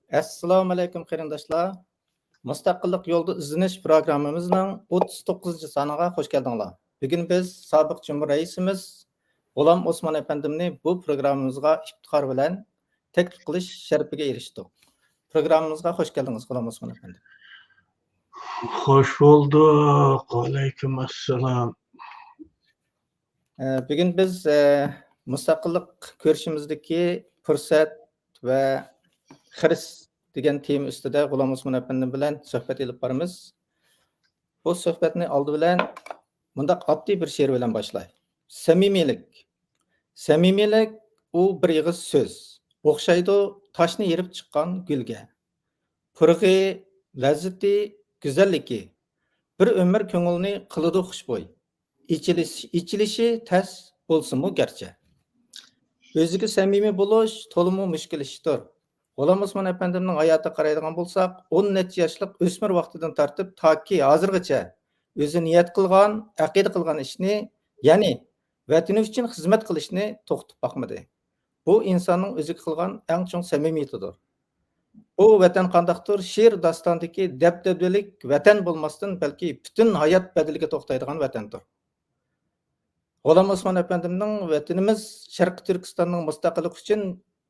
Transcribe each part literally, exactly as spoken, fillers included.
ئەسسالامۇئەلەيكۇم، قېرىنداشلار. مۇستەقىللىق يولىدا ئىزدىنىش پروگراممىمىزنىڭ ئوتتۇز توققۇزىنچى سانىغا خوش كەلدىڭلار. بۈگۈن بىز سابىق جۇمھۇر رەئىسىمىز غۇلام ئوسمان ئەپەندىمنى بۇ پروگراممىمىزغا ئىپتىخار بىلەن تەكلىپ قىلىش شەرىپىگە ئېرىشتۇق. پروگراممىمىزغا خوش كەلدىڭىز، غۇلام ئوسمان ئەپەندى. خوش بولدۇق. ۋەئەلەيكۇم ئەسسالام. ئە، بۈگۈن بىز، ئە، مۇستەقىللىق كۈرىشىمىزدىكى پۇرسەت ۋە خىرىس دېگەن تېما ئۈستىدە غۇلام ئوسمان ئەپەندىم بىلەن سۆھبەت ئېلىپ بارىمىز. بۇ سۆھبەتنى ئالدى بىلەن مۇنداق ئاددىي بىر شېئىر بىلەن باشلاي. سەمىمىيلىك. سەمىمىيلىك ئۇ بىر ئېغىز سۆز. ئوخشايدۇ تاشنى يېرىپ چىققان گۈلگە. پۇرىقى، لەززىتى، گۈزەللىكى. بىر ئۆمۈر كۆڭۈلنى قىلىدۇ خۇشبۇي. ئېچىلىش-، ئېچىلىشى تەس بولسىمۇ گەرچە. ئۆزىگە سەمىمىي بولۇش تولىمۇ مۈشكۈل ئىشتۇر. غۇلام ئوسمان ئەپەندىمنىڭ ھاياتىغا قارايدىغان بولساق، ئون نەچچە ياشلىق ئۆسمۈر ۋاقتىدىن تارتىپ تاكى ھازىرغىچە ئۆزى نىيەت قىلغان، ئەقىدە قىلغان ئىشنى، يەنى ۋەتىنى ئۈچۈن خىزمەت قىلىشنى توختىتىپ باقمىدى. بۇ ئىنساننىڭ ئۆزىگە قىلغان ئەڭ چوڭ سەمىمىيىتىدۇر. بۇ ۋەتەن قانداقتۇر؟ شېئىر داستانىدىكى دەبدەبىلىك ۋەتەن بولماستىن، بەلكى پۈتۈن ھايات بەدىلىگە توختايدىغان ۋەتەندۇر. غۇلام ئوسمان ئەپەندىمنىڭ ۋەتىنىمىز شەرقىي تۈركىستاننىڭ مۇستەقىللىقى ئۈچۈن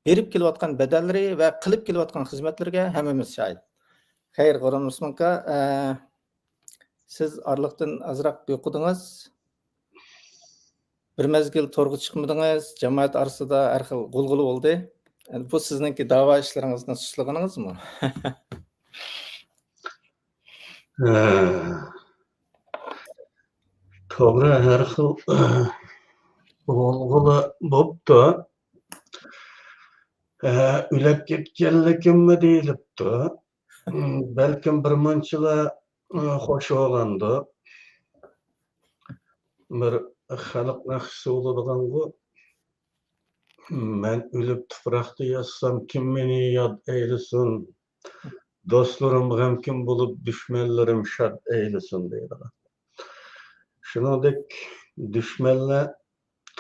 بېرىپ كېلىۋاتقان بەدەللىرى ۋە قىلىپ كېلىۋاتقان خىزمەتلىرىگە ھەممىمىز شاھىت. خەير، غۇلام ئوسمان ئاكا، ئە، سىز ئارىلىقتىن ئازراق يوقىدىڭىز. بىر مەزگىل تورغا چىقمىدىڭىز، جامائەت ئارىسىدا ھەر خىل غۇلغۇلا بولدى. ئەنە بۇ سىزنىڭكى داۋا ئىشلىرىڭىزنى سۇسلىغىنىڭىزمۇ؟ ھە. توغرا، ھەر خىل غۇلغۇلا بوپتۇ. ھە، ئۆلۈپ كەتكەنلىكىممۇ دېيىلىپتۇ. بەلكىم بىر مۇنچىلا خوش بولغاندۇ. بىر خەلق ناخشىسى بولىدىغانغۇ. مەن ئۆلۈپ تۇپراقتا ياتسام، كىم مېنى ياد ئەيلىسۇن؟ دوستلىرىم غەمكىن بولۇپ، دۈشمەنلىرىم شاد ئەيلىسۇن دەيدىغان. شۇنىڭدەك دۈشمەنلەر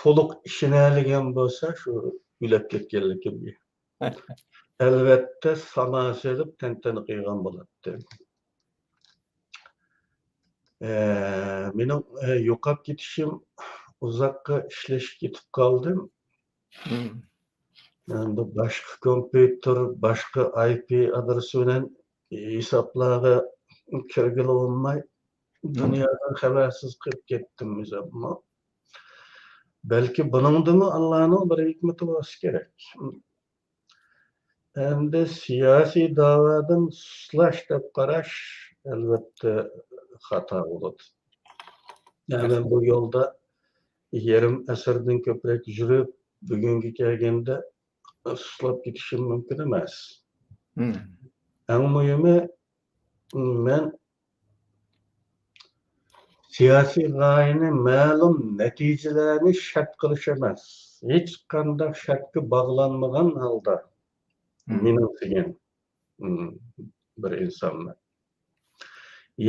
تولۇق ئىشىنەلىگەن بولسا، شۇ ئۆلۈپ كەتكەنلىكىمگە، ئەلۋەتتە، سانا سېلىپ تەنتەنە قىلغان بولاتتى. ئە، مېنىڭ، ئە، يوقاپ كېتىشىم، ئۇزاققا ئىشلىشىپ كېتىپ قالدىم. مم. ئەمدى باشقا كومپيۇتېر، باشقا ئاي پى ئادرېسى بىلەن ھېسابلارغا كىرگىلى بولماي، مم. دۇنيادىن خەۋەرسىز قېلىپ كەتتىم ئۆزۈممۇ. بەلكى بۇنىڭدىمۇ ئاللانىڭ بىر ھېكمىتى بولسا كېرەك. ئەمدى سىياسىي دەۋادىن سۇسلاش دەپ قاراش، ئەلۋەتتە، خاتا بولىدۇ. يەنى مەن بۇ يولدا يېرىم ئەسىردىن كۆپرەك يۈرۈپ، بۈگۈنگە كەلگەندە سۇسلاپ كېتىشىم مۇمكىن ئەمەس. مم. ئەڭ مۇھىمى، مەن سىياسىي غايىنى، مەلۇم نەتىجىلەرنى شەرت قىلىش ئەمەس، ھېچقانداق شەرتكە باغلانمىغان ھالدا مم. مېنىڭسىگەن، مم، بىر ئىنسانمەن.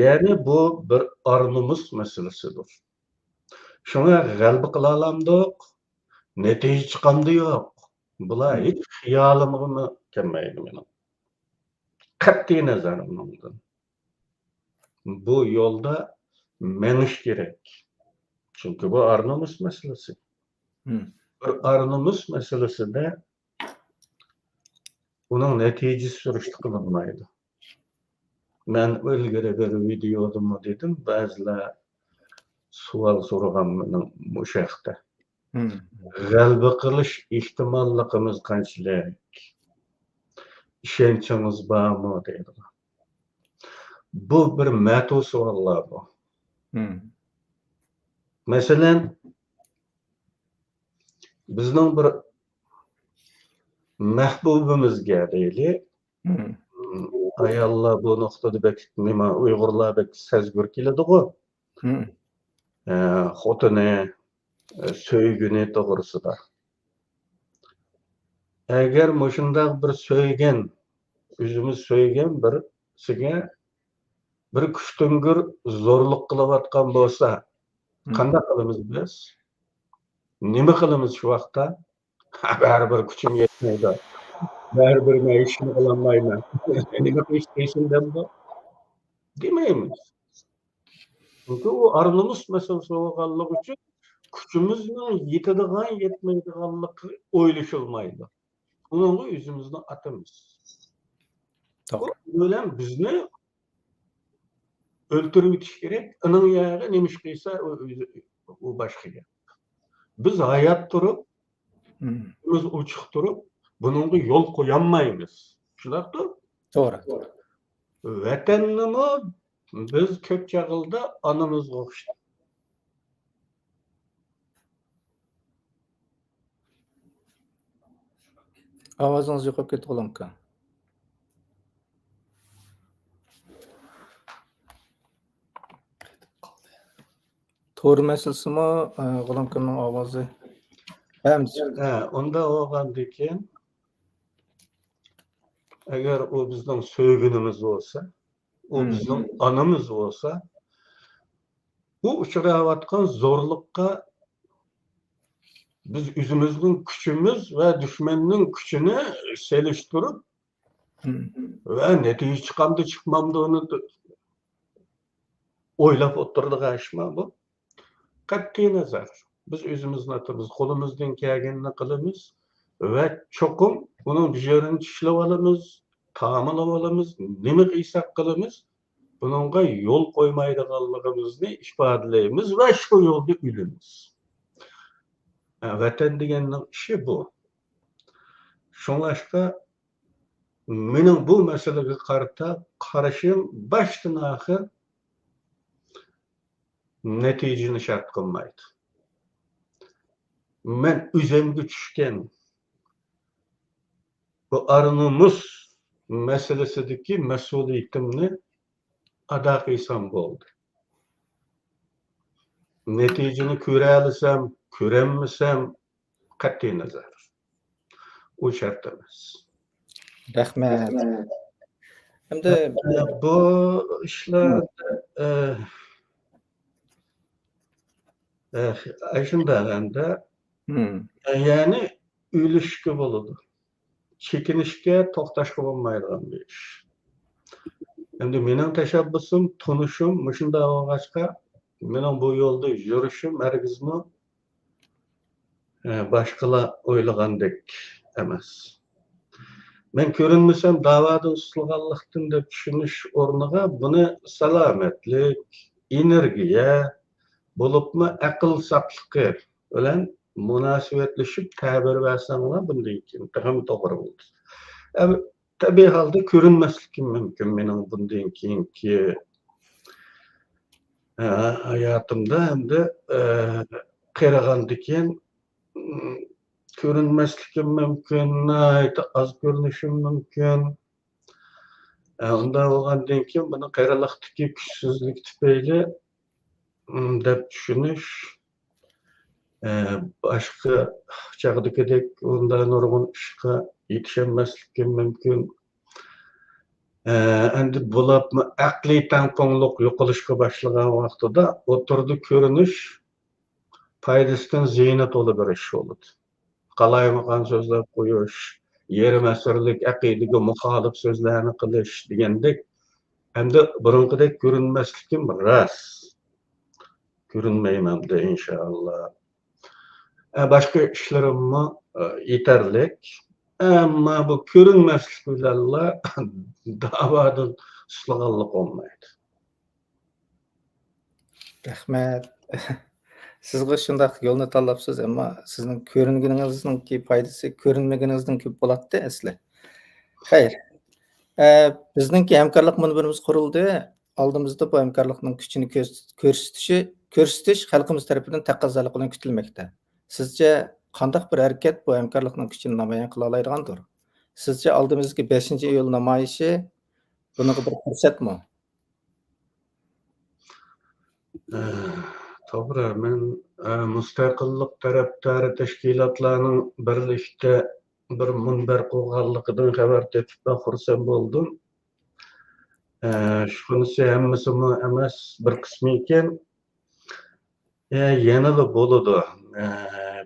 يەنى بۇ بىر ئار-نومۇس مەسىلىسىدۇر. شۇڭا غەلىبە قىلالامدۇق، نەتىجە چىقامدۇ يوق، بۇلار مم. ھېچ خىيالىمغىمۇ كەلمەيدۇ مېنىڭ. قەتئىي نەزەر ئۇنىڭدىن. بۇ يولدا مېڭىش كېرەك. چۈنكى بۇ ئار-نومۇس مەسىلىسى. مم. بىر ئار-نومۇس مەسىلىسىدە ئۇنىڭ نەتىجىسى سۈرۈشتە قىلىنمايدۇ. مەن ئىلگىرى بىر ۋىدېيودىمۇ دېدىم، بەزىلەر سوئال سورىغان مېنىڭ مۇشۇ ھەقتە. مم. غەلىبە قىلىش ئېھتىماللىقىمىز قانچىلىك؟ ئىشەنچىڭىز بارمۇ؟ دەيدىغان. بۇ بىر مەتۇ سوئاللار بۇ. مم. مەسىلەن، بىزنىڭ بىر مەھبۇبىمىزگە دەيلى، مم. ئاياللار بۇ نۇقتىدا بەك، نېمە، ئۇيغۇرلار بەك سەزگۈر كېلىدىغۇ. مم. ئە، خوتۇنى، ئە، سۆيگىنى توغرىسىدا. ئەگەر مۇشۇنداق بىر سۆيگەن، ئۆزىمىز سۆيگەن بىرسىگە بىر كۈچتۈڭگۈر زورلۇق قىلىۋاتقان بولسا، مم. قانداق قىلىمىز بىز؟ نېمە قىلىمىز شۇ ۋاقىتتا؟ بەرىبىر كۈچۈم يەتمەيدۇ. بەرىبىر مەن ھېچنېمە قىلالمايمەن. نېمە قىلىش دېسۇن دەمدۇ؟ دېمەيمىز. چۈنكى ئۇ ئار-نومۇس مەسىلىسى بولغانلىقى ئۈچۈن كۈچىمىزنىڭ يېتىدىغان، يەتمەيدىغانلىقى ئويلىشىلمايدۇ. ئۇنىڭغا ئۆزىمىزنى ئاتىمىز. توغرا. بۇ بىلەن بىزنى ئۆلتۈرۈۋېتىش كېرەك. ئۇنىڭ يەرىگە نېمە ئىش قىلسا، ئۇ، ئۆزى، ئۇ باشقا گەپ. بىز ھايات تۇرۇپ، مم. كۆزىمىز ئوچۇق تۇرۇپ، بۇنىڭغا يول قويالمايمىز. شۇنداقتۇ؟ توغرا. ۋەتەننىمۇ بىز كۆپ چاغلىدا ئانىمىزغا ئوخشىدۇق. ئاۋازىڭىز يوقاپ كەتتى، غۇلام ئاكا. تور مەسىلىسىمۇ، ئە، غۇلام ئاكامنىڭ ئاۋازى. ھەممىسى. ھە، ئۇنداق بولغاندىكىن، ئەگەر ئۇ بىزنىڭ سۆيگىنىمىز بولسا، ئۇ مم. بىزنىڭ ئانىمىز بولسا، ئۇ ئۇچراۋاتقان زورلۇققا بىز ئۆزىمىزنىڭ كۈچىمىز ۋە دۈشمەننىڭ كۈچىنى سېلىشتۇرۇپ، مم. ۋە نەتىجە چىقامدۇ، چىقمامدۇنى ئويلاپ ئولتۇرىدىغان ئىشما بۇ؟ قەتئىينەزەر. بىز ئۆزىمىزنى ئاتىمىز، قولىمىزدىن كەلگىنىنى قىلىمىز ۋە چوقۇم ئۇنىڭ بېجىرىنى چىشلىۋالىمىز، تامىلىۋالىمىز، نېمە قىلساق قىلىمىز، بۇنىڭغا يول قويمايدىغانلىقىمىزنى ئىپادىلەيمىز ۋە شۇ يولدا ئۆلىمىز. ھە، ۋەتەن دېگەننىڭ ئىشى بۇ. شۇڭلاشقا مېنىڭ بۇ مەسىلىگە قارىتا قارىشىم باشتىن ئاخىر نەتىجىنى شەرت قىلمايدۇ. مەن ئۆزۈمگە چۈشكەن بۇ ئار-نومۇس مەسىلىسىدىكى مەسئۇلىيىتىمنى ئادا قىلسام بولدى. نەتىجىنى كۆرەلىسەم، كۆرەلمىسەم، قەتئىينەزەر. ئۇ شەرت ئەمەس. رەھمەت. ئەمدى ئە، بۇ ئىشلار، ئە، ئە، ئاشۇنداق ئەمدى. مم. ئە، يەنى ئۆلۈشكە بولىدۇ. چېكىنىشكە، توختاشقا بولمايدىغان بىر ئىش. ئەمدى مېنىڭ تەشەببۇسۇم، تونۇشۇم مۇشۇنداق بولغاچقا، مېنىڭ بۇ يولدا يۈرۈشۈم ھەرگىزمۇ ئە، باشقىلار ئويلىغاندەك ئەمەس. مەن كۆرۈنمىسەم داۋادىن سۇسلىغانلىقتىن دەپ چۈشىنىش ئورنىغا بۇنى سالامەتلىك، ئېنېرگىيە، بولۇپمۇ ئەقىل ساقلىقى بىلەن مۇناسىۋەتلىشىپ تەبىر بەرسەڭلار بۇندىن كېيىن تېخىمۇ توغرا بولىدۇ. ئەم-، تەبىئىي ھالدا كۆرۈنمەسلىكىم مۇمكىن مېنىڭ بۇندىن كېيىنكى، ئە، ھاياتىمدا ھەمدە، ئە، قېرىغاندىكىن، م، كۆرۈنمەسلىكىم مۇمكىن، ناھايىتى ئاز كۆرۈنۈشۈم مۇمكىن. ئە، ئۇنداق بولغاندىن كېيىن بۇنى قېرىلىقتىكى كۈچسىزلىك تۈپەيلى، م، دەپ چۈشىنىش، ئە، باشقا چاغدىكىدەك ئۇنداق نۇرغۇن ئىشقا يېتىشەلمەسلىكىم مۇمكىن. ئە، ئەمدى بولۇپمۇ ئەقلىي تەڭپۇڭلۇق يوقىلىشقا باشلىغان ۋاقتىدا ئوتتۇرىدا كۆرۈنۈش پايدىسىدىن زىيىنى تولا بىر ئىش بولىدۇ. قالايمىقان سۆزلەپ قويۇش، يېرىم ئەسىرلىك ئەقىدىگە مۇخالىپ سۆزلەرنى قىلىش دېگەندەك، ئەمدى بۇرۇنقىدەك كۆرۈنمەسلىكىم راست. كۆرۈنمەيمەن ئەمدى، ئىنشائاللا. ئە، باشقا ئىشلىرىممۇ، ئە، يېتەرلىك. ئەمما بۇ كۆرۈنمەسلىك بىلەنلا داۋادىن سۇسلىغانلىق بولمايدۇ. رەھمەت. سىزغا شۇنداق يولنى تاللاپسىز، ئەمما سىزنىڭ كۆرۈنگىنىڭىزنىڭكى پايدىسى كۆرۈنمىگىنىڭىزدىن كۆپ بولاتتى ئەسلى. خەير. ئە، بىزنىڭكى ھەمكارلىق مۇنبىرىمىز قۇرۇلدى. ئالدىمىزدا بۇ ھەمكارلىقنىڭ كۈچىنى كۆرس-، كۆرسىتىشى، كۆرسىتىش خەلقىمىز تەرىپىدىن تەقەززالىق بىلەن كۈتۈلمەكتە. سىزچە قانداق بىر ھەرىكەت بۇ ھەمكارلىقنىڭ كۈچىنى نامايان قىلالايدىغاندۇر؟ سىزچە ئالدىمىزدىكى بەشىنچى ئىيۇل نامايىشى بۇنىڭغا بىر پۇرسەتمۇ؟ ئە، توغرا، مەن، ئە، مۇستەقىللىق تەرەپدارى تەشكىلاتلارنىڭ بىرلىكتە بىر مۇنبەر قۇرغانلىقىدىن خەۋەر تېپىپ بەك خۇرسەن بولدۇم. ئە، شۇنىسى ھەممىسىمۇ ئەمەس، بىر قىسمى ئىكەن. ئە، يەنىلا بولىدۇ. ئە،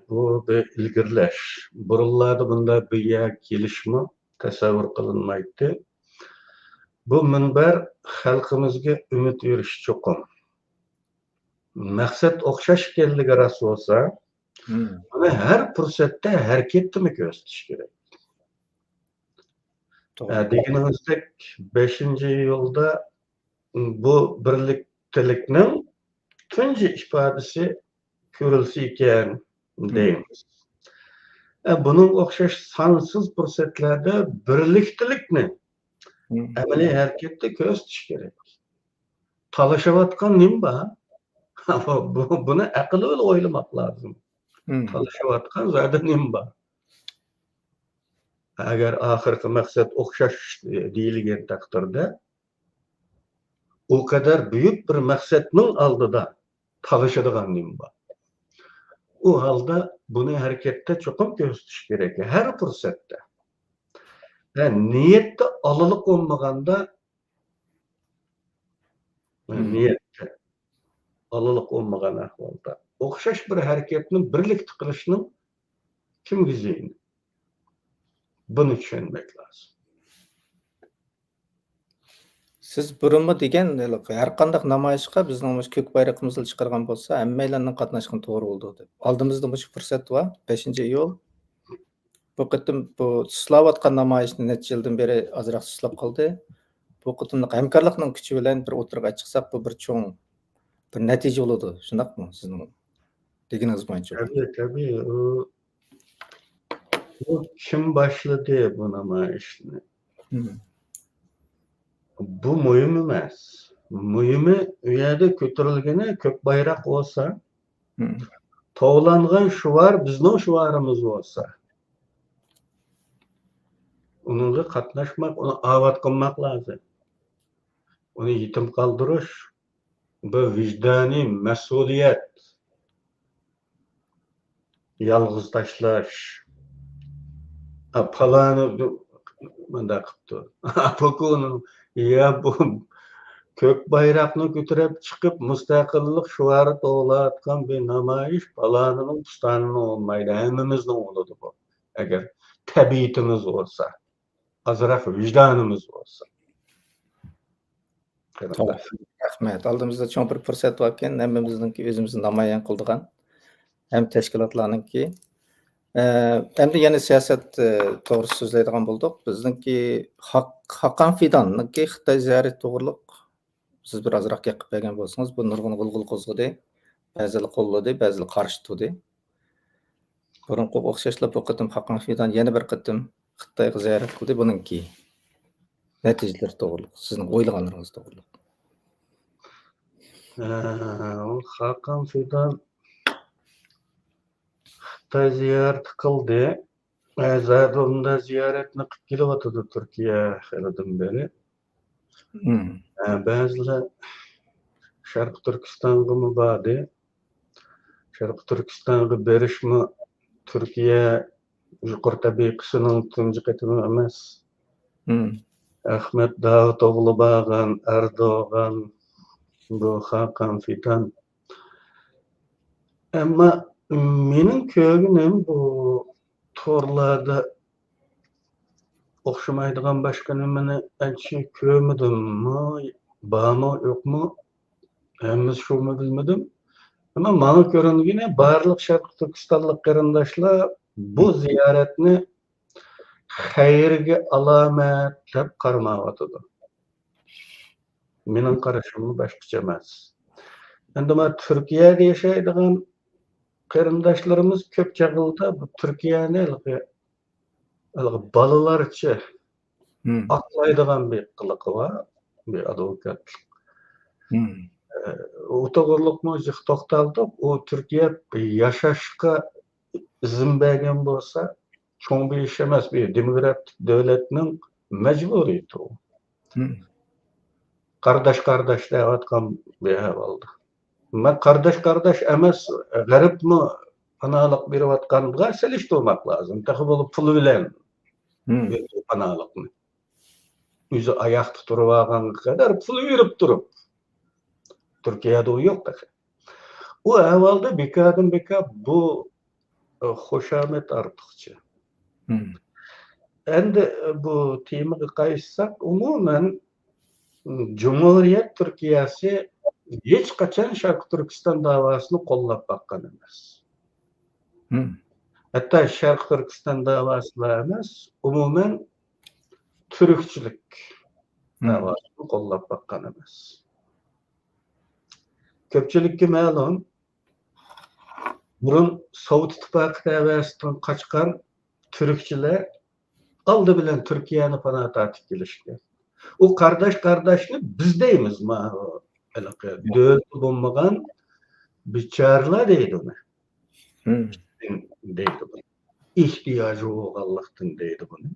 بۇ بىر ئىلگىرىلەش. بۇرۇنلاردا بۇنداق بىر يەرگە كېلىشمۇ تەسەۋۋۇر قىلىنمايتتى. بۇ مۇنبەر خەلقىمىزگە ئۈمىد بېرىشى چوقۇم. مەقسەت ئوخشاش ئىكەنلىكى راست بولسا، بۇنى ھەر پۇرسەتتە، ھەرىكەتتىمۇ كۆرسىتىش كېرەك. توغرا. ئە، دېگىنىڭىزدەك، بەشىنچى ئىيۇلدا بۇ بىرلىكتىلىكنىڭ تۇنجى ئىپادىسى كۆرۈلسە ئىكەن دەيمىز. ئە، بۇنىڭغا ئوخشاش سانسىز پۇرسەتلەردە بىرلىكتىلىكنى ئەمەلىي ھەرىكەتتە كۆرسىتىش كېرەك. تالىشىۋاتقان نېمە بار؟ بۇ، بۇنى ئەقىل بىلەن ئويلىماق لازىم. تالىشىۋاتقان زادى نېمە بار؟ ئەگەر ئاخىرقى مەقسەت ئوخشاش دېيىلگەن تەقدىردە، ئۇ قەدەر بۈيۈك بىر مەقسەتنىڭ ئالدىدا تالىشىدىغان نېمە بار؟ ئۇ ھالدا بۇنى ھەرىكەتتە چوقۇم كۆرسىتىش كېرەك، ھەر پۇرسەتتە. ھە، نىيەتتە ئالىلىق بولمىغاندا، نىيەتتە ئالىلىق بولمىغان ئەھۋالدا ئوخشاش بىر ھەرىكەتنى بىرلىكتە قىلىشنىڭ كىمگە زىيىنى؟ بۇنى چۈشەنمەك لازىم. سىز بۇرۇنمۇ دېگەن، ھېلىقى ھەر قانداق نامايىشقا بىزنىڭ مۇشۇ كۆك بايرىقىمىزنى چىقارغان بولسا، ھەممەيلەننىڭ قاتناشقىنى توغرا بولىدۇ دەپ. ئالدىمىزدا مۇشۇ پۇرسەت بار، بەشىنچى ئىيۇل. بۇ قېتىم بۇ سۇسلاۋاتقان نامايىشنى نەچچە يىلدىن بېرى ئازراق سۇسلاپ قالدى. بۇ قېتىملىق ھەمكارلىقنىڭ كۈچى بىلەن بىر ئوتتۇرىغا چىقساق، بۇ بىر چوڭ بىر نەتىجە بولىدۇ، شۇنداقمۇ؟ سىزنىڭ دېگىنىڭىز بويىچە. تەبىئىي، تەبىئىي. ئۇ، ئۇ كىم باشلىدى بۇ نامايىشنى؟ بۇ مۇھىم ئەمەس. مۇھىمى، ئۇ يەردە كۆتۈرۈلگىنى كۆك بايراق بولسا، توۋلانغان شوئار بىزنىڭ شوئارىمىز بولسا، ئۇنىڭغا قاتناشماق، ئۇنى ئاۋات قىلماق لازىم. ئۇنى يېتىم قالدۇرۇش، بۇ ۋىجدانىي مەسئۇلىيەت. يالغۇز تاشلاش. ئا، پالانى مۇنداق قىپتۇ. ئاپىكۇنىڭ، يا، بۇ كۆك بايراقنى كۆتۈرۈپ چىقىپ، مۇستەقىللىق شوئارى توۋلاۋاتقان بىر نامايىش پالانىنىڭ، پۇستانىنىڭ بولمايدۇ، ھەممىمىزنىڭ بولىدۇ بۇ. ئەگەر تەبىئىتىمىز بولسا، ئازراق ۋىجدانىمىز بولسا. توغرا. رەھمەت. ئالدىمىزدا چوڭ بىر پۇرسەت باركەن، ھەممىمىزنىڭكى ئۆزىمىزنى نامايان قىلىدىغان، ھەم تەشكىلاتلارنىڭكى. ئە، ئەمدى يەنە سىياسەت، ئە، توغرىسىدا سۆزلەيدىغان بولدۇق. بىزنىڭكى خاق-، خاقان فىداننىڭكى خىتاي زىيارىتى توغرىلىق سىز بىر ئازراق گەپ قىلىپ بەرگەن بولسىڭىز، بۇ نۇرغۇن غۇلغۇلا قوزغىدى. بەزىلەر قوللىدى، بەزىلەر قارشى تۇردى. بۇرۇنقىغا ئوخشاشلا بۇ قېتىم خاقان فىدان يەنە بىر قېتىم خىتايغا زىيارەت قىلدى. بۇنىڭكى نەتىجىلىرى توغرۇلۇق، سىزنىڭ ئويلىغانلىرىڭىز توغرۇلۇق. ئە، ئۇ خاقان فىدان خىتاي زىيارىتى قىلدى. ئە، زادى ئۇنداق زىيارەتنى قىلىپ كېلىۋاتىدۇ تۈركىيە خېلىدىن بېرى. ئە، بەزىلەر شەرقىي تۈركىستانغىمۇ باردى. شەرقىي تۈركىستانغا بېرىشمۇ تۈركىيە يۇقىرى تەبىقىسىنىڭ تۇنجى قېتىمى ئەمەس. ئەخمەت داۋۇتئوغلى بارغان، ئەردوغان، بۇ خاقان فىدان. ئەمما مېنىڭ كۆرگىنىم، بۇ تورلاردا ئوخشىمايدىغان باشقا نېمىنى ئانچە كۆرمىدىممۇ، بارمۇ، يوقمۇ، ھەممىسى شۇمۇ بىلمىدىم. ئەمما ماڭا كۆرۈنگىنى، بارلىق شەرقىي تۈركىستانلىق قېرىنداشلار بۇ زىيارەتنى خەيرگە ئالامەت دەپ قارىمايۋاتىدۇ. مېنىڭ قارىشىممۇ باشقىچە ئەمەس. ئەمدى مانا تۈركىيەدە ياشايدىغان قېرىنداشلىرىمىز كۆپ چاغلىدا بۇ تۈركىيەنى ھېلىقى، ھېلىقى بالىلارچە ئاقلايدىغان بىر قىلىقى بار، بىر ئادۋوكاتلىق. ئە، ئۇ توغرىلىقمۇ جىق توختالدۇق. ئۇ تۈركىيە ياشاشقا ئىزىن بەرگەن بولسا، چوڭ بىر ئىش ئەمەس، بىر دېموكراتىك دۆلەتنىڭ مەجبۇرىيىتى ئۇ. قارداش، قارداش دەۋاتقان بىر ئەھۋالدا. مەن قارداش، قارداش ئەمەس، غەربمۇ پاناھلىق بېرىۋاتقانغا سېلىشتۇرماق لازىم. تېخى بۇ پۇل بىلەن بېرىدۇ پاناھلىقنى. ئۆزى ئاياقتا تۇرۇۋالغانغا قەدەر پۇل بېرىپ تۇرۇپ، تۈركىيەدە ئۇ يوق تېخى. ئۇ ئەھۋالدا بىكاردىن بىكار بۇ، ئە، خۇشامەت ئارتۇقچە. ئەمدى بۇ تېمىغا قايتساق، ئومۇمەن، جۇمھۇرىيەت تۈركىيەسى ھېچقاچان شەرقىي تۈركىستان داۋاسىنى قوللاپ باققان ئەمەس. ھەتتا شەرقىي تۈركىستان داۋاسىلا ئەمەس، ئومۇمەن تۈركچىلىك داۋاسىنى قوللاپ باققان ئەمەس. كۆپچىلىككە مەلۇم، بۇرۇن سوۋېت ئىتتىپاقى تەۋەسىدىن قاچقان تۈركچىلەر ئالدى بىلەن تۈركىيەنى پاناھ تارتىپ كېلىشكەن. ئۇ قارداش-قارداشنى بىز دەيمىز، ما-، ھېلىقى دۆلىتى بولمىغان بىچارىلار دەيدۇ ئۇنى. دەيدۇ بۇنى. ئېھتىياجى بولغانلىقتىن دەيدۇ بۇنى.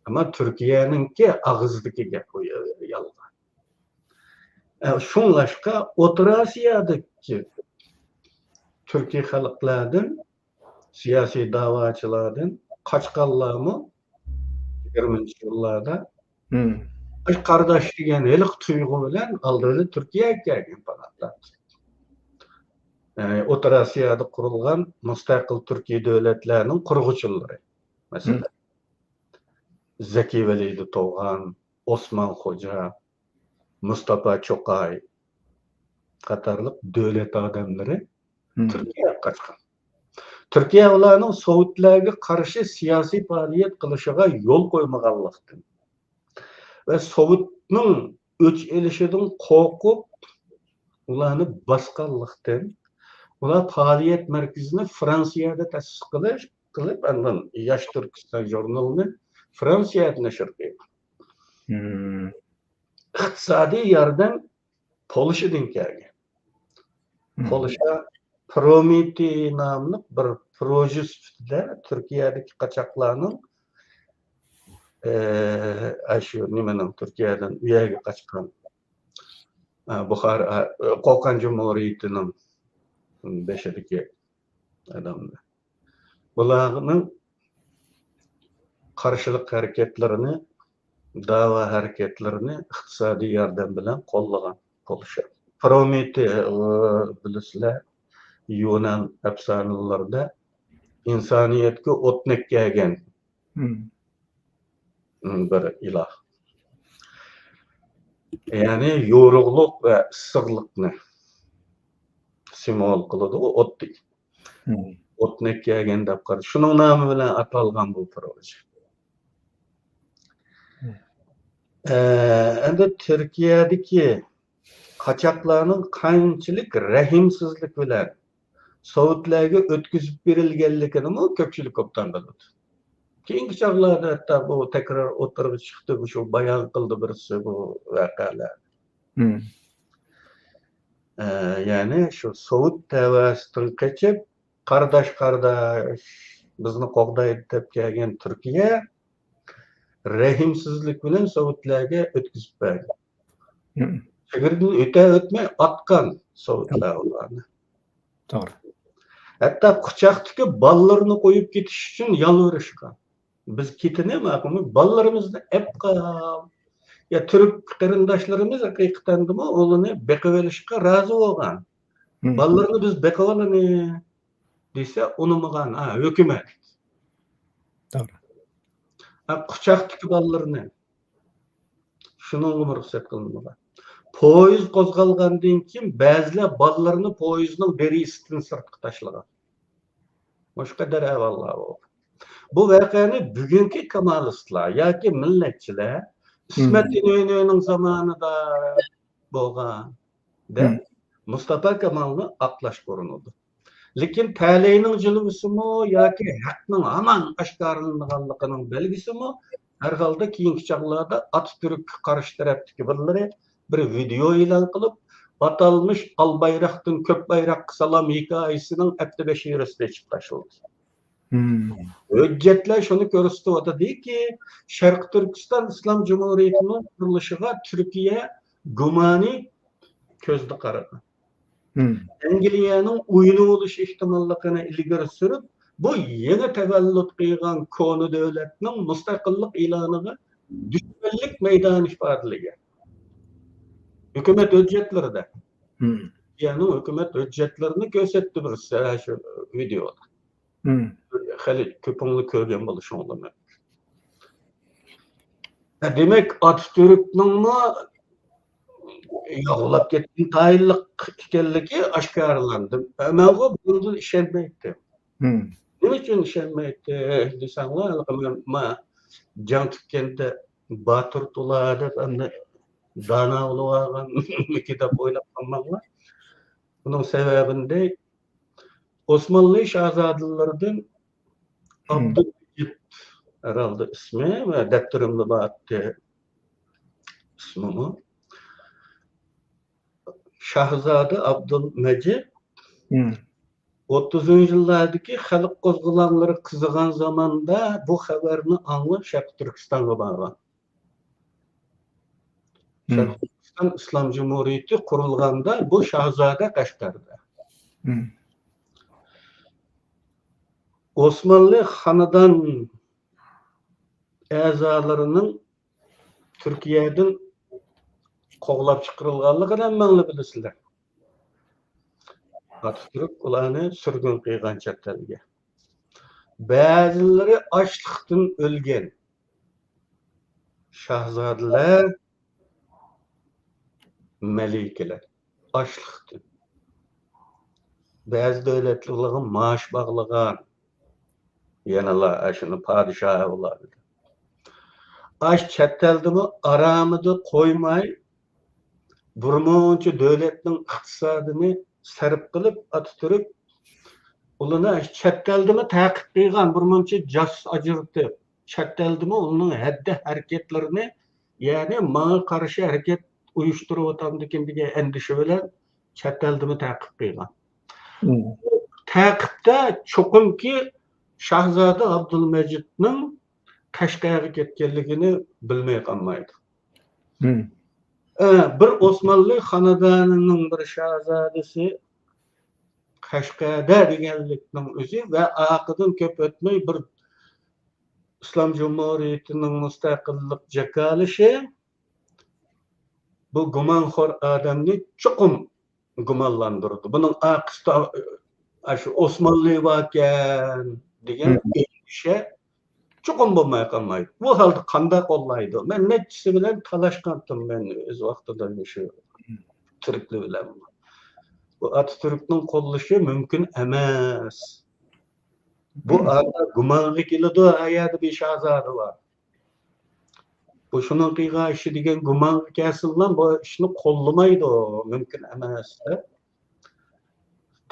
ئەمما تۈركىيەنىڭكى ئاغزىدىكى گەپ ئۇ يالغان. ئە، شۇڭلاشقا ئوتتۇرا ئاسىيادىكى تۈركىي خەلقلەردىن، سىياسىي داۋاچىلاردىن قاچقانلارمۇ يىگىرمىنچى يىللاردا مم. ئاي، قارداش دېگەن ھېلىقى تۇيغۇ بىلەن ئالدىدا تۈركىيەگە كەلگەن پاناھلار. يەنى ئوتتۇرا ئاسىيادا قۇرۇلغان مۇستەقىل تۈركىي دۆلەتلەرنىڭ قۇرغۇچىلىرى. مەسىلەن، مم. زەكى ۋەلىدى توغان، ئوسمان خوجا، مۇستاپا چوقاي قاتارلىق دۆلەت ئادەملىرى مم. تۈركىيەگە قاچقان. تۈركىيە ئۇلارنىڭ سوۋېتلەرگە قارشى سىياسىي پائالىيەت قىلىشىغا يول قويمىغانلىقتىن ۋە سوۋېتنىڭ ئۆچ ئېلىشىدىن قورقۇپ، ئۇلارنى باسقانلىقتىن، ئۇلار پائالىيەت مەركىزىنى فرانسىيەدە تەسىس قىلىش، قىلىپ، ئاندىن ياش تۈركىستان ژۇرنىلىنى فرانسىيەدە نەشر قىلغان. مم. ئىقتىسادىي ياردەم پولشىدىن كەلگەن. مم. پولشا پرومېتېي ناملىق بىر پروژې سۈپىتىدە تۈركىيەدىكى قاچاقلارنىڭ، ئە، ئاشۇ نېمىنىڭ، تۈركىيەدىن ئۇ يەرگە قاچقان، ئە، بۇخارا، ئە، قوقان جۇمھۇرىيىتىنىڭ بېشىدىكى ئادەملەر. بۇلارنىڭ قارشىلىق ھەرىكەتلىرىنى، دەۋا ھەرىكەتلىرىنى ئىقتىسادىي ياردەم بىلەن قوللىغان پولشا. پرومېتېي، ئى، بىلىسىلەر، يۇنان ئەپسانىلىرىدە ئىنسانىيەتكە ئوتنەك كەلگەن مم. بىر ئىلاھ. يەنى يورۇقلۇق ۋە ئىسسىقلىقنى سىمۋول قىلىدۇ، ئوت. مم. ئوتنەك كەلگەن دەپ قارىدى. شۇنىڭ نامى بىلەن ئاتالغان بۇ پروژە. مم. ئە، ئەمدى تۈركىيەدىكى قاچاقلارنىڭ قانچىلىك رەھىمسىزلىك بىلەن سوۋېتلەرگە ئۆتكۈزۈپ بېرىلگەنلىكىنىمۇ كۆپچىلىك ئوبدان بىلىدۇ. كېيىنكى چاغلاردا ھەتتا بۇ تەكرار ئوتتۇرىغا چىقتى، شۇ بايان قىلدى بىرسى بۇ ۋەقەلەرنى. مم. ئە، يەنى شۇ سوۋېت تەۋەسىدىن قېچىپ، قارداش-قارداش بىزنى قوغدايدۇ دەپ كەلگەن تۈركىيە رەھىمسىزلىك بىلەن سوۋېتلەرگە ئۆتكۈزۈپ بەردى. مم. چېگرىدىن ئۆتە ئۆتمەي ئاتقان سوۋېتلار ئۇلارنى. توغرا. ھەتتا قۇچاقتىكى بالىلىرىنى قويۇپ كېتىش ئۈچۈن يالۋۇرۇشقان. بىز كېتىنى ماقۇلمۇ، بالىلىرىمىزنى ئەپ قال. يا تۈرك قېرىنداشلىرىمىز ھەقىقەتەندىمۇ ئۇلارنى بېقىۋېلىشقا رازى بولغان. مم. بالىلىرىنى بىز بېقىۋالىنى دېسە ئۇنىمىغان، ھا، ھۆكۈمەت. توغرا. ھا، قۇچاقتىكى بالىلىرىنى. شۇنىڭغىمۇ رۇخسەت قىلىنمىغان. پويىز قوزغالغاندىن كېيىن بەزىلەر بالىلىرىنى پويىزنىڭ دېرىزىسىدىن سىرتقا تاشلىغان. مۇشۇ قەدەر ئەھۋاللار بولغان. بۇ ۋەقەنى بۈگۈنكى كامالىستلار ياكى مىللەتچىلەر ئىسمەت مم. ئىنۆنۆنىڭ زامانىدا بولغان دەپ مم. مۇستاپا كامالنى ئاقلاشقا ئۇرۇنىدۇ. لېكىن تەلەينىڭ جىلۋىسىمۇ ياكى ھەقنىڭ ھامان ئاشكارىلىنىدىغانلىقىنىڭ بەلگىسىمۇ، ھەر ھالدا كېيىنكى چاغلاردا ئاتاتۈرككە قارشى تەرەپتىكى بىرلىرى بىر ۋىدېئو ئېلان قىلىپ، ئاتالمىش ئال بايراقتىن كۆك بايراققا سالام ھېكايىسىنىڭ ھەپتە بەشى ئېرىسىدا ئېچىپ تاشلىدى. مم. ھۆججەتلەر شۇنى كۆرسىتىۋاتىدۇكى، شەرقىي تۈركىستان ئىسلام جۇمھۇرىيىتىنىڭ قۇرۇلۇشىغا تۈركىيە گۇمانىي كۆزدە قارىغان. مم. ئەنگلىيەنىڭ ئويۇنى بولۇش ئېھتىماللىقىنى ئىلگىرى سۈرۈپ، بۇ يېڭى تەۋەللۇت قىلغان كونا دۆلەتنىڭ مۇستەقىللىق ئېلانىغا دۈشمەنلىك مەيدانى ئىپادىلىگەن. ھۆكۈمەت ھۆججەتلىرىدە. مم. يەنى ھۆكۈمەت ھۆججەتلىرىنى كۆرسەتتى بىرسى، ھە، شۇ ۋىدېئودا. مم. خېلى كۆپۈڭلار كۆرگەن بولۇشۇڭلار مۇمكىن. دېمەك، ئاتاتۈركنىڭمۇ يوقلاپ كەتكەن تايىنلىق ئىكەنلىكى ئاشكارىلاندى. مەنغۇ بۇنىڭدىن ئىشەنمەيتتىم. نېمە ئۈچۈن ئىشەنمەيتتىم دېسەڭلار، ھېلىقى مەن ما جاڭ تىككەندە باتۇر تولا دەپ، ئەمدى دانا بولۇۋالغانمىكى دەپ ئويلاپ قالماڭلار. بۇنىڭ سەۋەبىنى ئوسمانلى شاھزادىلىرىدىن ئابدۇلمەجىد ھەرھالدا ئىسمى ۋە دەپتىرىمدە بار ئىسمىمۇ. شاھزادە ئابدۇلمەجىد ئوتتۇزىنچى يىللاردىكى خەلق قوزغىلاڭلىرى قىزىغان زاماندا بۇ خەۋەرنى ئاڭلاپ شەرقىي تۈركىستانغا بارغان. شەرقىي تۈركىستان ئىسلام جۇمھۇرىيىتى قۇرۇلغاندا بۇ شاھزادە قەشقەردە. ئوسمانلى خانىدان ئەزالىرىنىڭ تۈركىيەدىن قوغلاپ چىقىرىلغانلىقىنى ھەممەڭلار بىلىسىلەر. ئاتاتۈرك ئۇلارنى سۈرگۈن قىلغان چەت ئەلگە. بەزىلىرى ئاچلىقتىن ئۆلگەن. شاھزادىلەر، مەلىكىلەر ئاچلىقتىن. بەزى دۆلەتلەرگە مائاش باغلىغان. يەنىلا ئاشۇنى پادىشاھ ئەۋلادى. ئاش چەت ئەلدىمۇ ئارامىدا قويماي، بىر مۇنچە دۆلەتنىڭ ئىقتىسادىنى سەرپ قىلىپ، ئاتاتۈرك ئۇلارنى چەت ئەلدىمۇ تەقىب قىلغان، بىر مۇنچە جاسۇس ئاجرىتىپ، چەت ئەلدىمۇ ئۇلارنىڭ ھەددە ھەرىكەتلىرىنى، يەنى ماڭا قارشى ھەرىكەت ئۇيۇشتۇرۇۋاتامدىكىن دېگەن ئەندىشە بىلەن چەت ئەلدىمۇ تەقىب قىلغان. تەقىبتە چوقۇمكى شاھزادە ئابدۇلمەجىدنىڭ قەشقەرگە كەتكەنلىكىنى بىلمەي قالمايدۇ. ئە، بىر ئوسمانلى خانىدانىنىڭ بىر شاھزادىسى قەشقەردە دېگەنلىكنىڭ ئۆزى ۋە ئارقىدىن كۆپ ئۆتمەي بىر ئىسلام جۇمھۇرىيىتىنىڭ مۇستەقىللىق جاكارلىشى بۇ گۇمانخور ئادەمنى چوقۇم گۇمانلاندۇرىدۇ. بۇنىڭ ئارقىسىدا ئاشۇ ئوسمانلى باركەن دېگەن ئەندىشە چوقۇم بولماي قالمايدۇ. بۇ ھالدا قانداق قوللايدۇ؟ مەن نەچچىسى بىلەن تالاشقانتىم، مەن ئۆز ۋاقتىدا شۇ تۈركلەر بىلەن. بۇ ئاتاتۈركنىڭ قوللىشى مۇمكىن ئەمەس. بۇ ئارا گۇمانغا كېلىدۇ، ئەگەردە بىر شاھزادە بار. بۇ شۇنىڭ قىلغان ئىشى دېگەن گۇمانغا كەلسىنلا، بۇ ئىشنى قوللىمايدۇ، مۇمكىن ئەمەس دەپ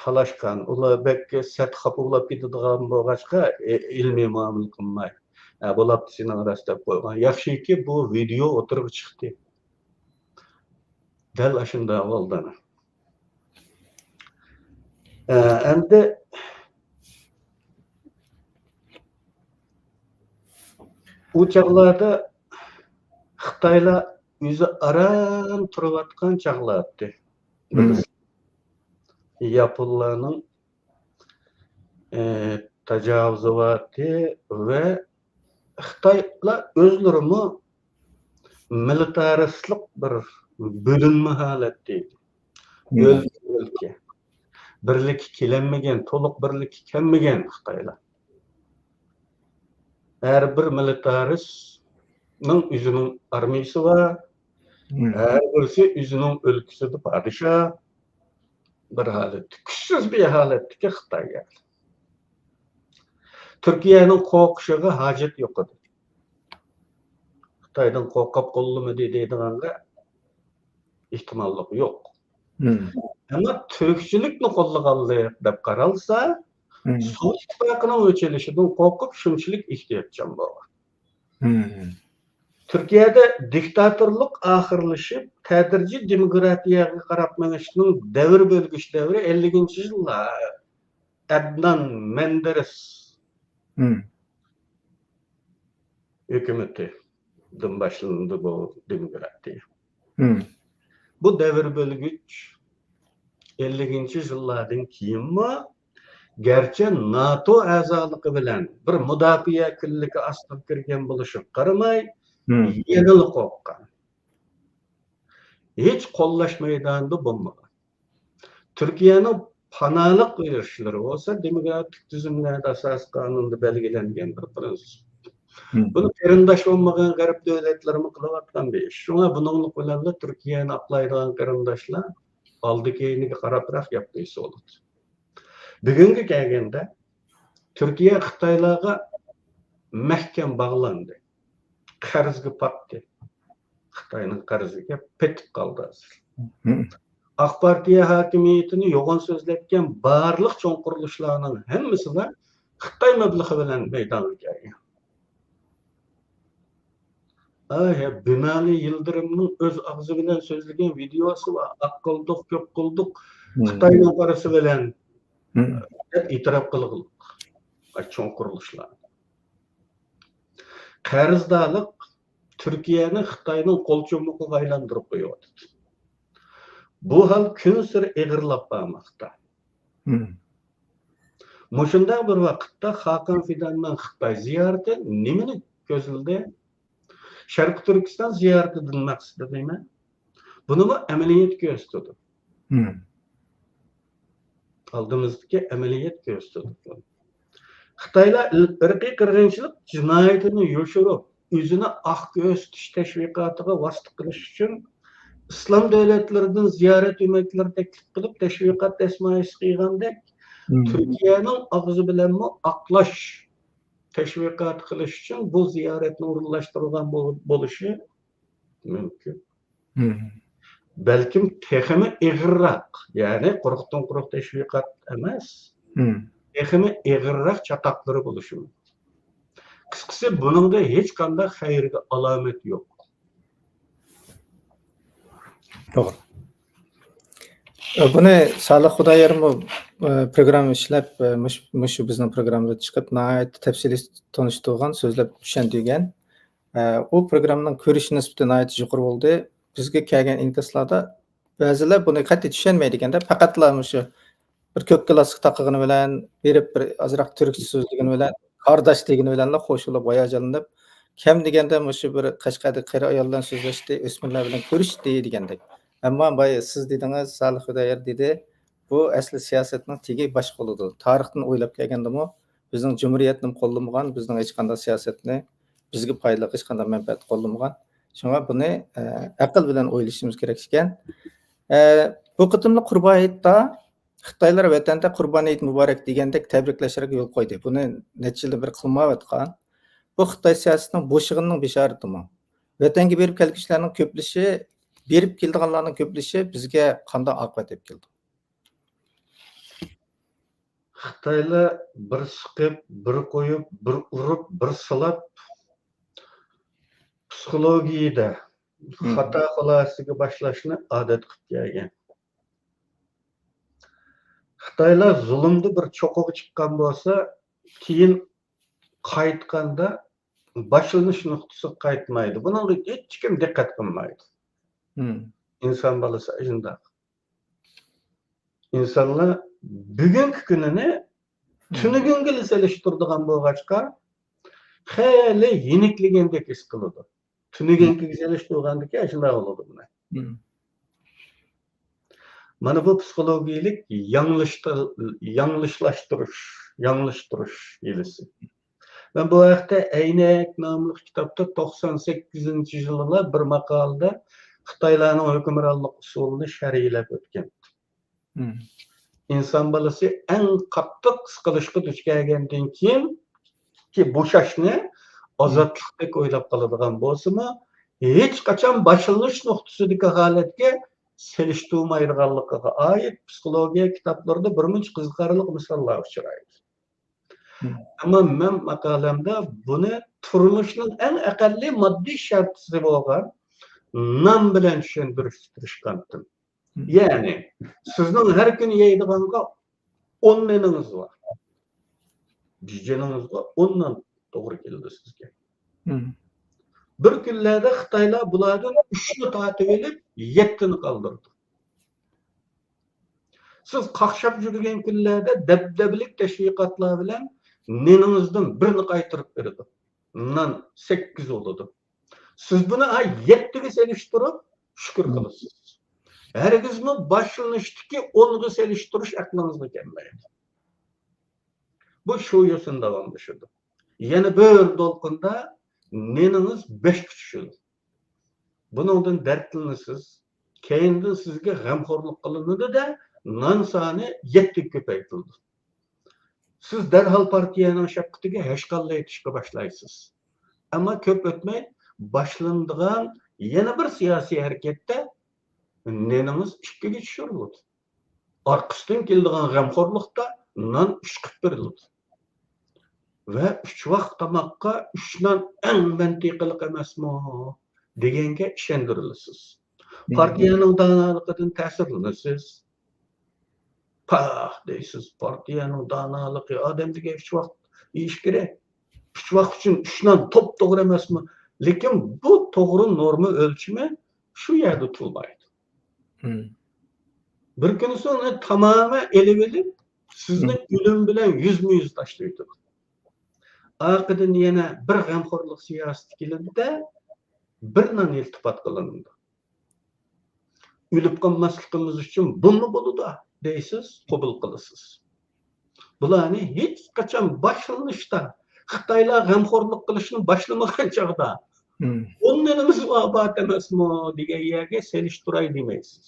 تالاشقان. ئۇلار بەك سەت خاپا بولاپ كېتىدىغان بولغاچقا، ئىلمىي مۇئامىلە قىلماي، ھە، بولاپتۇ سېنىڭ راست دەپ قويغان. ياخشىكى، بۇ ۋىدېئو ئوتتۇرىغا چىقتى. دەل ئاشۇنداق بولدى. ئە، ئەمدى ئۇ چاغلاردا خىتايلار ئۆزى ئاران تۇرۇۋاتقان چاغلار ئىدى. ياپونلارنىڭ، ئە، تاجاۋۇزى بار ئىدى ۋە خىتايلار ئۆزلىرىمۇ مىلىتارىستلىق بىر بۆلۈنمە ھالەتتە ئىدى. ئۆلكە، ئۆلكە. بىرلىككە كېلەلمىگەن، تولۇق بىرلىككە كەلمىگەن خىتايلار. ھەر بىر مىلىتارىستنىڭ ئۆزىنىڭ ئارمىيىسى بار. ھەر بىرسى ئۆزىنىڭ ئۆلكىسىدە پادىشاھ. بىر ھالەتتە، كۈچسىز بىر ھالەتتىكى خىتاي يەنى. تۈركىيەنىڭ قورقۇشىغا ھاجەت يوق ئىدى. خىتايدىن قورقۇپ قوللىمىدى دەيدىغانغا ئېھتىماللىق يوق. ئەمما تۈركچىلىكنى قوللىغانلىق دەپ قارالسا، سوۋېت ئىتتىپاقىنىڭ ئۆچ ئېلىشىدىن قورقۇپ شۇنچىلىك ئېھتىياتچان بولغان. تۈركىيەدە دىكتاتورلۇق ئاخىرلىشىپ، تەدرىجىي دېموكراتىيەگە قاراپ مېڭىشنىڭ دەۋر بۆلگۈچ دەۋرى ئەللىكىنچى يىللار، ئەدنان مەندېرېس ھۆكۈمىتىدىن باشلىنىدۇ بۇ دېموكراتىيە. بۇ دەۋر بۆلگۈچ ئەللىكىنچى يىللاردىن كېيىنمۇ، گەرچە ناتو ئەزالىقى بىلەن بىر مۇداپىئە كۈنلۈكى ئاستىغا كىرگەن بولۇشىغا قارىماي، يەنىلا قورققان. ھېچ قوللاش مەيدانىدا بولمىغان. تۈركىيەنىڭ پاناھلىق بېرىشلىرى بولسا دېموكراتىك تۈزۈملەردە، ئاساسىي قانۇندا بەلگىلەنگەن بىر پىرىنسىپ. بۇنى قېرىنداش بولمىغان غەرب دۆلەتلىرىمۇ قىلىۋاتقان بىر ئىش. شۇڭا بۇنىڭلىق بىلەنلا تۈركىيەنى ئاقلايدىغان قېرىنداشلار ئالدى كەينىگە قاراپراق گەپ قىلسا بولىدۇ. بۈگۈنگە كەلگەندە، تۈركىيە خىتايلارغا مەھكەم باغلاندى. قەرزگە پاتتى. خىتاينىڭ قەرزىگە پېتىپ قالدى ھازىر. ئاق پارتىيە ھاكىمىيىتىنى يوغان سۆزلەتكەن بارلىق چوڭ قۇرۇلۇشلارنىڭ ھەممىسىلا خىتاي مەبلىغى بىلەن مەيدانغا كەلگەن. ئاي، بىمالى يىلدىرىمنىڭ ئۆز ئاغزى بىلەن سۆزلىگەن ۋىدېيوسى بار. ئاق قىلدۇق، كۆك قىلدۇق، خىتاينىڭ پارىسى بىلەن، دەپ ئېتىراپ قىلغۇلۇق. ئاي، چوڭ قۇرۇلۇشلار. قەرزدارلىق تۈركىيەنى خىتاينىڭ قول چۇمۇقىغا ئايلاندۇرۇپ قويۇۋاتىدۇ. بۇ ھال كۈنسېرى ئېغىرلاپ بارماقتا. مۇشۇنداق بىر ۋاقىتتا خاقان فىداننىڭ خىتاي زىيارىتى نېمىنى كۆزلىدى؟ شەرقىي تۈركىستان زىيارىتىدىن مەقسىتى نېمە؟ بۇنىمۇ ئەمەلىيەت كۆرسىتىدۇ. ئالدىمىزدىكى ئەمەلىيەت كۆرسىتىدۇ. خىتايلار ئىرقىي قىرغىنچىلىق جىنايىتىنى يوشۇرۇپ، ئۆزىنى ئاق كۆرسىتىش تەشۋىقاتىغا ۋاسىتە قىلىش ئۈچۈن ئىسلام دۆلەتلىرىدىن زىيارەت ئۆمەكلىرى تەكلىپ قىلىپ، تەشۋىقات دەسمايىسى قىلغاندەك، تۈركىيەنىڭ ئاغزى بىلەنمۇ ئاقلاش تەشۋىقاتى قىلىش ئۈچۈن بۇ زىيارەتنى ئورۇنلاشتۇرغان بول-، بولۇشى مۇمكىن. بەلكىم تېخىمۇ ئېغىرراق، يەنى قۇرۇقتىن قۇرۇق تەشۋىقات ئەمەس، تېخىمۇ ئېغىرراق چاتاقلىرى بولۇشى مۇمكىن. قىسقىسى، بۇنىڭدا ھېچقانداق خەيرگە ئالامەت يوق. توغرا. ئە، بۇنى سالىھ خۇدايارمۇ، ئە، پروگرامما ئىشلەپ، ئە، مۇش-، مۇشۇ بىزنىڭ پروگراممىدا چىقىپ، ناھايىتى تەپسىلىي تونۇشتۇرغان، سۆزلەپ چۈشەندۈرگەن. ئە، ئۇ پروگراممىنىڭ كۆرۈش نىسبىتى ناھايىتى يۇقىرى بولدى. بىزگە كەلگەن ئىنكاسلاردا بەزىلەر بۇنى قەتئىي چۈشەنمەيدىكەندە، پەقەتلا مۇشۇ بىر كۆك گالستۇك تاقىغىنى بىلەن، بېرىپ بىر ئازراق تۈركچە سۆزلىگىنى بىلەن، قارداش دېگىنى بىلەنلا خوش بولۇپ، ھاياجانلىنىپ، كەم دېگەندە مۇشۇ بىر قەشقەردىكى قېرى ئايال بىلەن سۆزلەشتى، ئۆسمۈرلەر بىلەن كۆرۈشتى دېگەندەك. ئەمما بايا سىز دېدىڭىز، سالىھ خۇدايار دېدى، بۇ ئەسلى سىياسەتنىڭ تېگى باشقا بولىدۇ. تارىختىن ئويلاپ كەلگەندىمۇ، بىزنىڭ جۇمھۇرىيەتنىمۇ قوللىمىغان، بىزنىڭ ھېچقانداق سىياسەتنى بىزگە پايدىلىق، ھېچقانداق مەنپەئەت قوللىمىغان. شۇڭا بۇنى، ئە، ئەقىل بىلەن ئويلىشىمىز كېرەك ئىكەن. ئە، بۇ قېتىملىق قۇربان ھېيتتا خىتايلار ۋەتەندە قۇربان ھېيت مۇبارەك دېگەندەك تەبرىكلەشلەرگە يول قويدى. بۇنى نەچچە يىلدىن بېرى قىلمايۋاتقان. بۇ خىتاي سىياسىتىنىڭ بوشىغىنىنىڭ بېشارىتىمۇ؟ ۋەتەنگە بېرىپ كەلگۈچىلەرنىڭ كۆپلىشى، بېرىپ كېلىدىغانلارنىڭ كۆپلىشى بىزگە قانداق ئاقىۋەت ئېلىپ كېلىدۇ؟ خىتايلار بىر سىقىپ، بىر قويۇپ، بىر ئۇرۇپ، بىر سىلاپ، پسىخولوگىيەدە خاتا خۇلاسىگە باشلاشنى ئادەت قىلىپ كەلگەن. خىتايلار زۇلۇمدا بىر چوققىغا چىققان بولسا، كېيىن قايتقاندا باشلىنىش نۇقتىسىغا قايتمايدۇ. بۇنىڭغا ھېچكىم دىققەت قىلمايدۇ. ئىنسان بالىسى ئاشۇنداق. ئىنسانلار بۈگۈنكى كۈنىنى تۈنۈگۈنگىلا سېلىشتۇرىدىغان بولغاچقا، خېلى يېنىكلىگەندەك ھېس قىلىدۇ. تۈنۈگۈنكىگە سېلىشتۇرغاندىكىن ئاشۇنداق بولىدۇ بۇنى. مانا بۇ پسىخولوگىيەلىك ياڭلىشتۇ-، ياڭلىشلاشتۇرۇش، ياڭلىشتۇرۇش ھىيلىسى. مەن بۇ ھەقتە ئەينەك ناملىق كىتابتا توقسان سەككىزىنچى يىلىلا بىر ماقالىدە خىتايلارنىڭ ھۆكۈمرانلىق ئۇسۇلىنى شەرھلەپ ئۆتكەن. ئىنسان بالىسى ئەڭ قاتتىق سىقىلىشقا دۇچ كەلگەندىن كېيىن، كى بوشاشنى، ئازادلىقتەك ئويلاپ قالىدىغان بولسىمۇ، ھېچقاچان باشلىنىش نۇقتىسىدىكى ھالەتكە سېلىشتۇرمايدىغانلىقىغا ئائىت پسىخولوگىيە كىتابلىرىدا بىرمۇنچە قىزىقارلىق مىساللار ئۇچرايدۇ. ئەمما مەن ماقالەمدە بۇنى تۇرمۇشنىڭ ئەڭ ئەقەللىي ماددىي شەرتىسى بولغان نان بىلەن چۈشەندۈرۈشكە تىرىشقانتىم. يەنى، سىزنىڭ ھەر كۈنى يەيدىغانغا ئون نېنىڭىز بار. جىجىنىڭىزغا ئون نان توغرا كېلىدۇ سىزگە. بىر كۈنلەردە خىتايلار بۇلاردىن ئۈچنى تارتىۋېلىپ، يەتتىنى قالدۇرىدۇ. سىز قاقشاپ يۈرگەن كۈنلەردە دەبدەبىلىك تەشۋىقاتلار بىلەن نېنىڭىزدىن بىرنى قايتۇرۇپ بېرىدۇ. نان سەككىز بولىدۇ. سىز بۇنى، ھە، يەتتىگە سېلىشتۇرۇپ شۈكۈر قىلىسىز. ھەرگىزمۇ باشلىنىشتىكى ئونغا سېلىشتۇرۇش ئەقلىڭىزگە كەلمەيدۇ. بۇ شۇ يوسۇن داۋاملىشىدۇ. يەنە بىر دولقۇندا نېنىڭىز بەشكە چۈشىدۇ. بۇنىڭدىن دەردلىنىسىز. كەينىدىن سىزگە غەمخورلۇق قىلىنىدۇ-دە، نان سانى يەتتىگە كۆپەيتىلىدۇ. سىز دەرھال پارتىيەنىڭ شەپقىتىگە ھەشقاللا ئېتىشقا باشلايسىز. ئەمما كۆپ ئۆتمەي باشلىنىدىغان يەنە بىر سىياسىي ھەرىكەتتە نېنىڭىز ئىككىگە چۈشۈرۈلىدۇ. ئارقىسىدىن كېلىدىغان غەمخورلۇقتا نان ئۈچ قىلىپ بېرىلىدۇ. ۋە ئۈچ ۋاق تاماققا ئۈچ نان ئەڭ مەنتىقىلىق ئەمەسمۇ؟ دېگەنگە ئىشەندۈرۈلىسىز. پارتىيەنىڭ دانالىقىدىن تەسىرلىنىسىز. پاھ دەيسىز، پارتىيەنىڭ دانالىقى، ئادەم دېگەن ئۈچ ۋاق يېيىش كېرەك. ئۈچ ۋاق ئۈچۈن ئۈچ نان توپتوغرا ئەمەسمۇ؟ لېكىن بۇ توغرا نورما ئۆلچىمى شۇ يەردە تۇرمايدۇ. بىر كۈنىسى ئۇنى تامامەن ئېلىۋېلىپ، سىزنى ئۆلۈم بىلەن يۈزمۇ يۈز تاشلىۋېتىدۇ. ئارقىدىن يەنە بىر غەمخورلۇق سىياسىتى كېلىدۇ-دە، بىر نان ئىلتىپات قىلىنىدۇ. ئۆلۈپ قالماسلىقىمىز ئۈچۈن بۇمۇ بولىدۇ دەيسىز، قوبۇل قىلىسىز. بۇلارنى ھېچقاچان باشلىنىشتا، خىتايلار غەمخورلۇق قىلىشنى باشلىمىغان چاغدا، بۇنىڭ نېمىسى ئابات ئەمەسمۇ دېگەن يەرگە سېلىشتۇراي دېمەيسىز.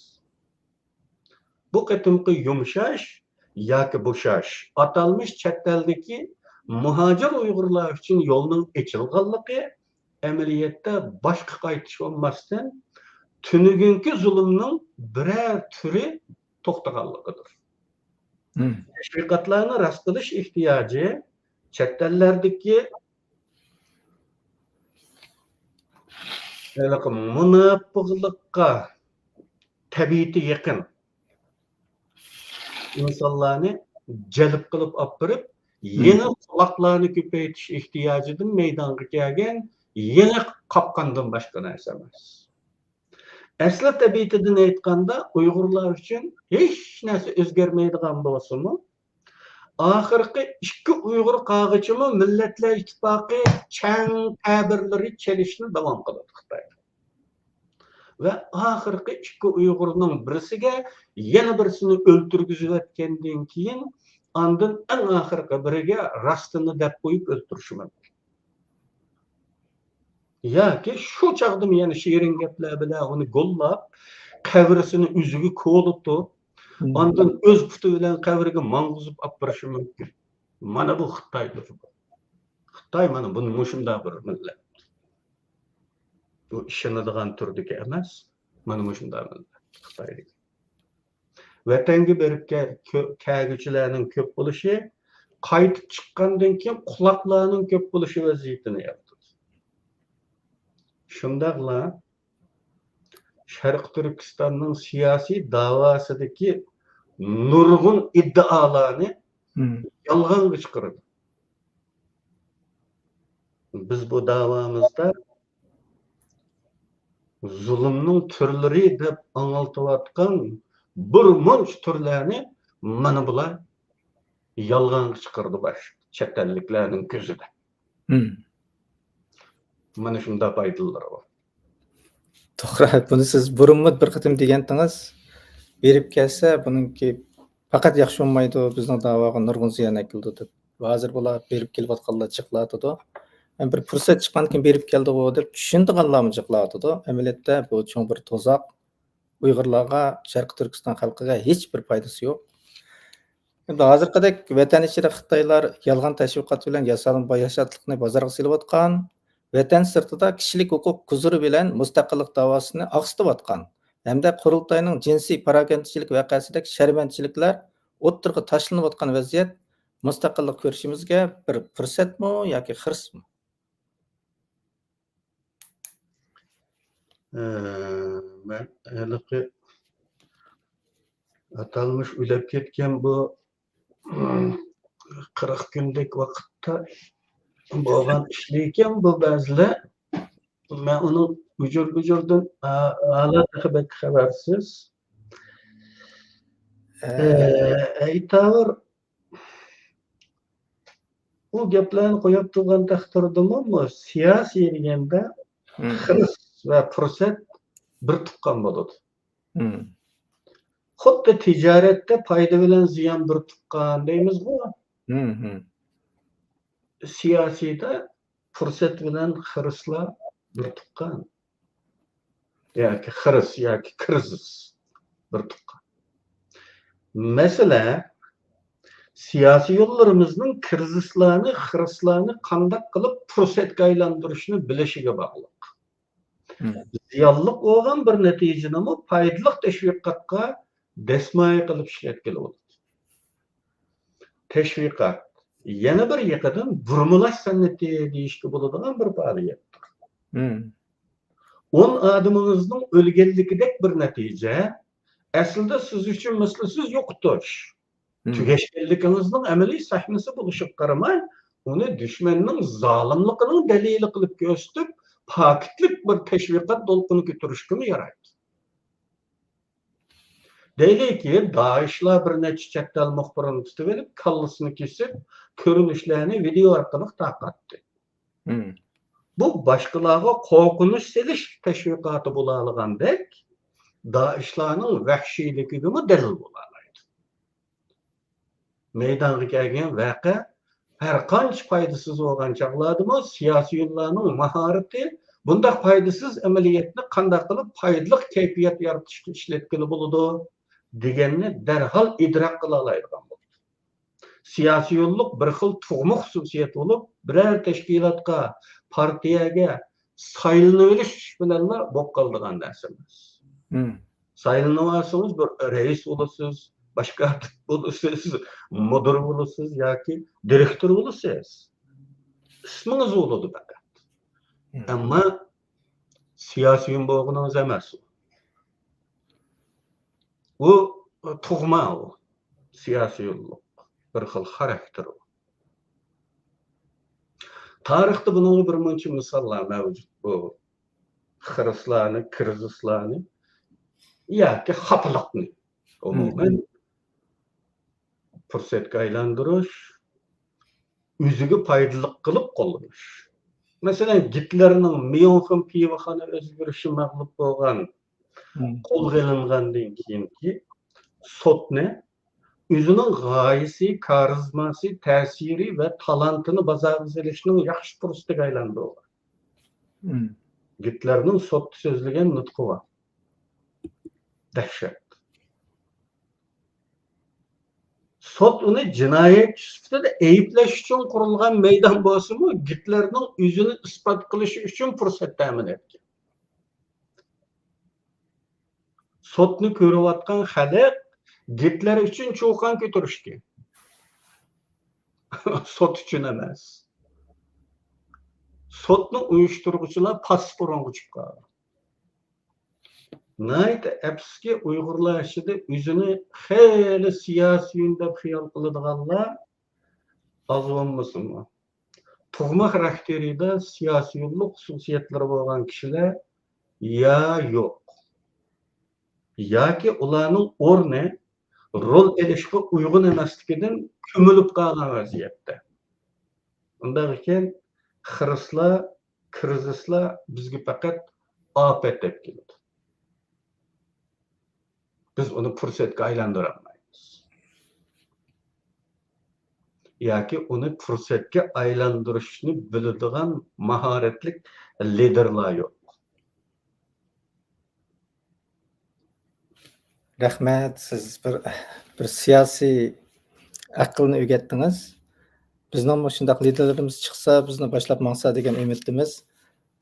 بۇ قېتىمقى يۇمشاش ياكى بوشاش ئاتالمىش چەت ئەلدىكى مۇھاجىر ئۇيغۇرلار ئۈچۈن يولنىڭ ئېچىلغانلىقى، ئەمەلىيەتتە باشقا قايتىش بولماستىن، تۈنۈگۈنكى زۇلۇمنىڭ بىرەر تۈرى توختىغانلىقىدۇر. تەشۋىقاتلارنى راست قىلىش ئېھتىياجى چەت ئەللەردىكى ھېلىقى مۇناپىقلىققا تەبىئىتى يېقىن ئىنسانلارنى جەلپ قىلىپ ئاپىرىپ، يېڭى قۇلاقلارنى كۆپەيتىش ئېھتىياجىدىن مەيدانغا كەلگەن يېڭى قاپقاندىن باشقا نەرسە ئەمەس. ئەسلى تەبىئىتىدىن ئېيتقاندا، ئۇيغۇرلار ئۈچۈن ھېچ نەرسە ئۆزگەرمەيدىغان بولسىمۇ، ئاخىرقى ئىككى ئۇيغۇر قالغىچىمۇ مىللەتلەر ئىتتىپاقى چەڭ تەبىرلىرى چېلىشنى داۋام قىلىدۇ خىتاي. ۋە ئاخىرقى ئىككى ئۇيغۇرنىڭ بىرسىگە يەنە بىرسىنى ئۆلتۈرگۈزۈۋەتكەندىن كېيىن، ئاندىن ئەڭ ئاخىرقى بىرىگە راستىنى دەپ قويۇپ ئۆلتۈرۈشى مۇمكىن. ياكى شۇ چاغدىمۇ يەنە شېرىن گەپلەر بىلەن ئۇنى گوللاپ، قەبرىسىنى ئۆزىگە كولىتىپ، ئاندىن ئۆز پۇتى بىلەن قەبرىگە ماڭغۇزۇپ ئاپىرىشى مۇمكىن. مانا بۇ خىتايدۇر. خىتاي مانا بۇ مۇشۇنداق بىر مىللەت. بۇ ئىشىنىدىغان تۈردىكى ئەمەس. مانا مۇشۇنداق مىللەت خىتايدىكى. ۋەتەنگە بېرىپ كە-، كۆ-، كەلگۈچىلەرنىڭ كۆپ بولۇشى، قايتىپ چىققاندىن كېيىن قۇلاقلارنىڭ كۆپ بولۇشى ۋەزىيىتىنى يارىتىدۇ. شۇنداقلا شەرقىي تۈركىستاننىڭ سىياسىي داۋاسىدىكى نۇرغۇن ئىددىئالارنى يالغانغا چىقىرىدۇ. بىز بۇ داۋامىزدا زۇلۇمنىڭ تۈرلىرى دەپ ئاڭلىتىۋاتقان بىر مۇنچە تۈرلەرنى مانا بۇلار يالغانغا چىقىرىدۇ باش چەت ئەللىكلەرنىڭ كۆزىدە. مانا شۇنداق پايدىلىرى بار. توغرا، بۇنى سىز بۇرۇنمۇ بىر قېتىم دېگەنتىڭىز. بېرىپ كەلسە، بۇنىڭكى پەقەت ياخشى بولمايدۇ، بىزنىڭ داۋاغا نۇرغۇن زىيان ئەكېلىدۇ دەپ. ھازىر بۇلار بېرىپ كېلىۋاتقانلار جىقلاۋاتىدۇ. ھەم بىر پۇرسەت چىققاندىن كېيىن بېرىپ كەلدىغۇ دەپ چۈشىنىدىغانلارمۇ جىقلاۋاتىدۇ. ئەمەلىيەتتە بۇ چوڭ بىر تۇزاق. ئۇيغۇرلارغا، شەرقىي تۈركىستان خەلقىگە ھېچ بىر پايدىسى يوق. ئەمدى ھازىرقىدەك ۋەتەن ئىچىدە خىتايلار يالغان تەشۋىقات بىلەن ياسالما باياشاتلىقنى بازارغا سېلىۋاتقان، ۋەتەن سىرتىدا كىشىلىك ھوقۇق گۇزۇرى بىلەن مۇستەقىللىق داۋاسىنى ئاقسىتىۋاتقان ھەمدە قۇرۇلتاينىڭ جىنسىي پاراكەندىچىلىك ۋەقەسىدەك شەرمەندىچىلىكلەر ئوتتۇرىغا تاشلىنىۋاتقان ۋەزىيەت مۇستەقىللىق كۈرىشىمىزگە بىر پۇرسەتمۇ ياكى خىرىسمۇ؟ ئە، مەن ھېلىقى ئاتالمىش ئۆلۈپ كەتكەن بۇ قىرىق كۈندەك ۋاقىتتا بولغان ئىشلىكەن بۇ بەزىلەر. مەن ئۇنىڭ ئۇجۇر-ئۇجۇردىن ھا-، ھالا تېخى بەك خەۋەرسىز. ئە، ئەيتاۋۇر، ئۇ گەپلەرنى قويۇپ تۇرغان تەقدىردىمۇ، بۇ سىياسىي دېگەندە خىرىس ۋە پۇرسەت بىر تۇغقان بولىدۇ. خۇددى تىجارەتتە پايدا بىلەن زىيان بىر تۇغقان دەيمىزغۇ. سىياسىيدا پۇرسەت بىلەن خىرىسلار بىر تۇغقان. ياكى خىرىس ياكى كىرىزىس بىر تۇغقان. مەسىلە سىياسىيونلىرىمىزنىڭ كىرىزىسلارنى، خىرىسلارنى قانداق قىلىپ پۇرسەتكە ئايلاندۇرۇشنى بىلىشىگە باغلىق. مم. زىيانلىق بولغان بىر نەتىجىنىمۇ پايدىلىق تەشۋىقاتقا دەسمايە قىلىپ ئىشلەتكىلى بولىدۇ. تەشۋىقات يەنە بىر يېقىدىن بۇرمىلاش سەنئىتى دېيىشكە بولىدىغان بىر پائالىيەتتۇر. مم. ئون ئادىمىڭىزنىڭ ئۆلگەنلىكىدەك بىر نەتىجە، ئەسلىدە سىز ئۈچۈن مەسىلە سىز يوقىتىش. مم. تۈگەشكەنلىكىڭىزنىڭ ئەمەلىي سەھنىسى بولۇشىغا قارىماي، ئۇنى دۈشمەننىڭ زالىملىقىنىڭ دەلىلى قىلىپ كۆرسىتىپ، پاكىتلىق بىر تەشۋىقات دولقۇنى كۆتۈرۈشكىمۇ يارايدۇ. دەيلىكى، دائىشلار بىر نەچچە چەت ئەل مۇخبىرىنى تۇتۇۋېلىپ، كاللىسىنى كېسىپ، كۆرۈنۈشلەرنى ۋىدېئو ئارقىلىق تارقاتتى. مم. بۇ باشقىلارغا قورقۇنچ سېلىش تەشۋىقاتى بولالىغاندەك، دائىشلارنىڭ ۋەھشىيلىكىگىمۇ دەلىل بولالايدۇ. مەيدانغا كەلگەن ۋەقە ھەر قانچە پايدىسىز بولغان چاغلاردىمۇ سىياسىيونلارنىڭ ماھارىتى بۇنداق پايدىسىز ئەمەلىيەتنى قانداق قىلىپ پايدىلىق كەيپىيات يارىتىشقا ئىشلەتكىلى بولىدۇ دېگەننى دەرھال ئىدراك قىلالايدىغان بولىدۇ. سىياسىيونلۇق بىر خىل تۇغما خۇسۇسىيەت بولۇپ، بىرەر تەشكىلاتقا، پارتىيەگە سايلىنىۋېلىش بىلەنلا بولۇپ قالىدىغان نەرسە ئەمەس. مم. سايلىنىۋالسىڭىز، بىر رەئىس بولىسىز، باش كاتىپ بولىسىز، مۇدىر بولىسىز ياكى دىرېكتور بولىسىز. ئىسمىڭىز بولىدۇ پەقەت. مم. ئەمما سىياسىيون بولغىنىڭىز ئەمەس ئۇ. ئۇ تۇغما ئۇ. سىياسىيونلۇق. بىر خىل خاراكتېر ئۇ. تارىختا بۇنىڭغا بىر مۇنچە مىساللار مەۋجۇت. بۇ خىرىسلارنى، كىرىزىسلارنى ياكى خاپىلىقنى ئومۇمەن پۇرسەتكە ئايلاندۇرۇش، ئۆزىگە پايدىلىق قىلىپ قوللىنىش. مەسىلەن، گىتلېرنىڭ ميۇنخېن پىۋىخانا ئۆزگىرىشى مەغلۇپ بولغان، مم. قولغا ئېلىنغاندىن كېيىنكى سوتنى ئۆزىنىڭ غايىسى، كارىزماسى، تەسىرى ۋە تالانتىنى بازارغا سېلىشنىڭ ياخشى پۇرسىتىگە ئايلاندۇرغان. مم. گىتلېرنىڭ سوتتا سۆزلىگەن نۇتقى بار. دەھشەت. سوت ئۇنى جىنايەتچى سۈپىتىدە ئەيىبلەش ئۈچۈن قۇرۇلغان مەيدان بولسىمۇ، گىتلېرنىڭ ئۆزىنى ئىسپات قىلىشى ئۈچۈن پۇرسەت تەمىن ئەتكەن. سوتنى كۆرۈۋاتقان خەلق گىتلېر ئۈچۈن چۇقان كۆتۈرۈشكەن. سوت ئۈچۈن ئەمەس. سوتنى ئۇيۇشتۇرغۇچىلار پاسسىپ ئورۇنغا چۈشۈپ قالغان. ناھايىتى ئەپسۇسكى، ئۇيغۇرلار ئىچىدە ئۆزىنى خېلى سىياسىيون دەپ خىيال قىلىدىغانلار ئاز بولمىسىمۇ، تۇغما خاراكتېرىدا سىياسىيونلۇق خۇسۇسىيەتلىرى بولغان كىشىلەر يا يوق، ياكى ئۇلارنىڭ ئورنى رول ئېلىشقا ئۇيغۇن ئەمەسلىكىدىن كۆمۈلۈپ قالغان ۋەزىيەتتە. ئۇنداق ئىكەن، خىرىسلار، كىرىزىسلار بىزگە پەقەت ئاپەت ئەپ كېلىدۇ. بىز ئۇنى پۇرسەتكە ئايلاندۇرالمايمىز. ياكى ئۇنى پۇرسەتكە ئايلاندۇرۇشنى بىلىدىغان ماھارەتلىك لىدېرلار يوق. رەھمەت، سىز بىر، بىر سىياسىي ئەقىلنى ئۆگەتتىڭىز. بىزنىڭمۇ شۇنداق لىدېرلىرىمىز چىقسا، بىزنى باشلاپ ماڭسا دېگەن ئۈمىدتىمىز.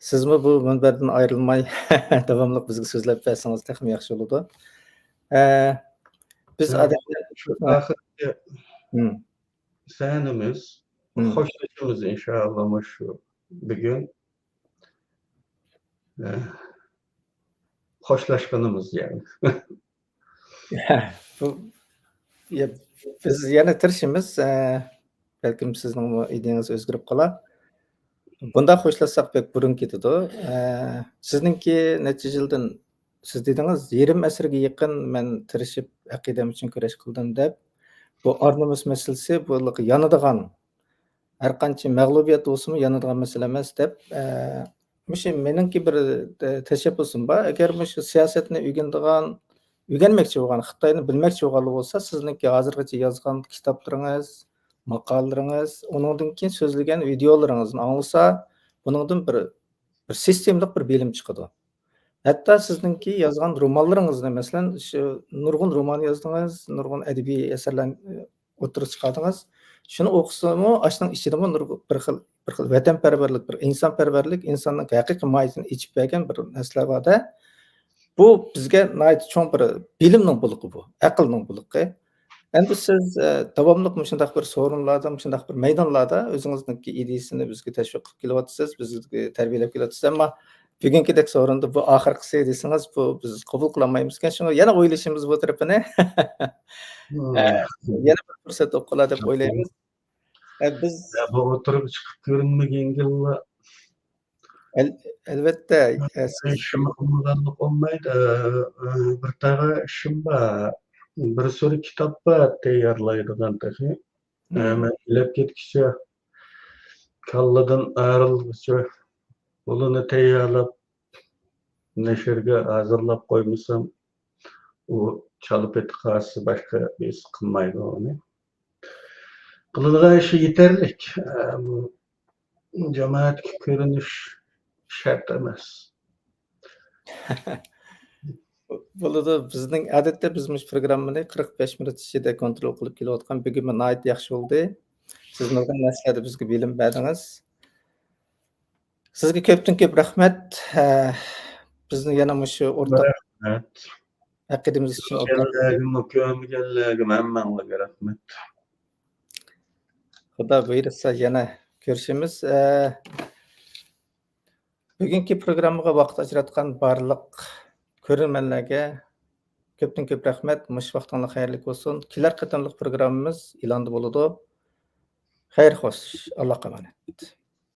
سىزمۇ بۇ مۇنبەردىن ئايرىلماي، داۋاملىق بىزگە سۆزلەپ بەرسىڭىز تېخىمۇ ياخشى بولىدۇ. ئە، بىز يا، ئادەتتە شۇ ئاخىرقى مم. سەھنىمىز، مم. خوشلىشىمىز ئىنشائاللا مۇشۇ بۈگۈن. ئە، خوشلاشقىنىمىز يەنى. بۇ، يا، بىز يەنە تىرىشىمىز. ئە، بەلكىم سىزنىڭمۇ ئىدىيەڭىز ئۆزگىرىپ قالار. بۇنداق خوشلاشساق بەك بۇرۇن كېتىدۇ. ئە، سىزنىڭكى نەچچە يىلدىن، سىز دېدىڭىز، يېرىم ئەسىرگە يېقىن مەن تىرىشىپ ئەقىدەم ئۈچۈن كۈرەش قىلدىم دەپ. بۇ ئار نومۇس مەسىلىسى، بۇ يانىدىغان، ھەر قانچە مەغلۇبىيەت بولسىمۇ يانىدىغان مەسىلە ئەمەس دەپ، ئە، مۇشۇ مېنىڭكى بىر، ئە، تەشەببۇسۇم بار. ئەگەر مۇشۇ سىياسەتنى ئۆگىنىدىغان، ئۆگەنمەكچى بولغان، خىتاينى بىلمەكچى بولغانلار بولسا، سىزنىڭكى ھازىرغىچە يازغان كىتابلىرىڭىز، ماقالىلىرىڭىز، ئۇنىڭدىن كېيىن سۆزلىگەن ۋىدىيولىرىڭىزنى ئاڭلىسا، بۇنىڭدىن بىر، بىر سىستېمىلىق بىر بىلىم چىقىدۇ. ھەتتا سىزنىڭكى يازغان رومانلىرىڭىزنى، مەسىلەن، شۇ نۇرغۇن رومان يازدىڭىز، نۇرغۇن ئەدەبىي ئەسەرلەرنى ئوتتۇرىغا چىقاردىڭىز. شۇنى ئوقۇسىمۇ، ئاشۇنىڭ ئىچىدىمۇ نۇر-، بىر خىل، بىر خىل ۋەتەنپەرۋەرلىك، بىر ئىنسانپەرۋەرلىك، ئىنساننىڭ ھەقىقىي ماھىيىتىنى ئېچىپ بەرگەن بىر نەرسىلەر بار-دە. بۇ بىزگە ناھايىتى چوڭ بىر بىلىمنىڭ بۇلىقى بۇ، ئەقىلنىڭ بۇلىقى. ئەمدى سىز، ئە، داۋاملىق مۇشۇنداق بىر سورۇنلاردا، مۇشۇنداق بىر مەيدانلاردا ئۆزىڭىزنىڭكى ئىدىيىسىنى بىزگە تەشۋىق قىلىپ كېلىۋاتىسىز، بىزگە تەربىيەلەپ كېلىۋاتىسىز. ئەمما بۈگۈنكىدەك سورۇندا بۇ ئاخىرقىسى دېسىڭىز، بۇ بىز قوبۇل قىلالمايمىزكەن، شۇڭا يەنە ئويلىشىمىز بۇ تەرىپىنى. ئە، يەنە بىر پۇرسەت تېپىپ قالار دەپ ئويلايمىز. ئە، بىز يا، بۇ ئوتتۇرىغا چىقىپ كۆرۈنمىگەنگىلا. ئەل-، ئەلۋەتتە، ئە، سىز ئىشىمنى قىلمىغانلىق بولمايدۇ. ئە، ئە، بىر تەۋە ئىشىم بار. بىر سۈرە كىتاب بار تەييارلايدىغان تېخى. ئە، مەن ئۆلۈپ كەتكۈچە، كاللىدىن ئايرىلغۇچە، ئۇلارنى تەييارلاپ، نەشرگە ھازىرلاپ قويمىسام، ئۇ چالا پېتى قالسا، باشقا ھېچ قىلمايدۇ ئۇنى. قىلىدىغان ئىشى يېتەرلىك. ئە، بۇ جامائەتكە كۆرۈنۈش شەرت ئەمەس. بولىدۇ. بىزنىڭ، ئادەتتە بىز مۇشۇ پروگراممىنى قىرىق بەش مىنۇت ئىچىدە كونترول قىلىپ كېلىۋاتقان. بۈگۈنمۇ ناھايىتى ياخشى بولدى. سىز نۇرغۇن نەرسىلەردە بىزگە بىلىم بەردىڭىز. سىزگە كۆپتىن كۆپ رەھمەت. ئە، بىزنى يەنە مۇشۇ ئورتاق رەھمەت. ئەقىدىمىز ئۈچۈن ئورتاق. كۆرگەنلەرگىمۇ، كۆرمىگەنلەرگىمۇ ھەممەڭلارغا رەھمەت. خۇدا بۇيرۇسا يەنە كۆرۈشىمىز. ئە، بۈگۈنكى پروگراممىغا ۋاقىت ئاجراتقان بارلىق كۆرۈرمەنلەرگە كۆپتىن كۆپ رەھمەت. مۇشۇ ۋاقتىڭلار خەيرلىك بولسۇن. كېلەر قېتىملىق پروگراممىمىز ئېلاندا بولىدۇ. خەير خوش. ئاللاھقا ئامانەت.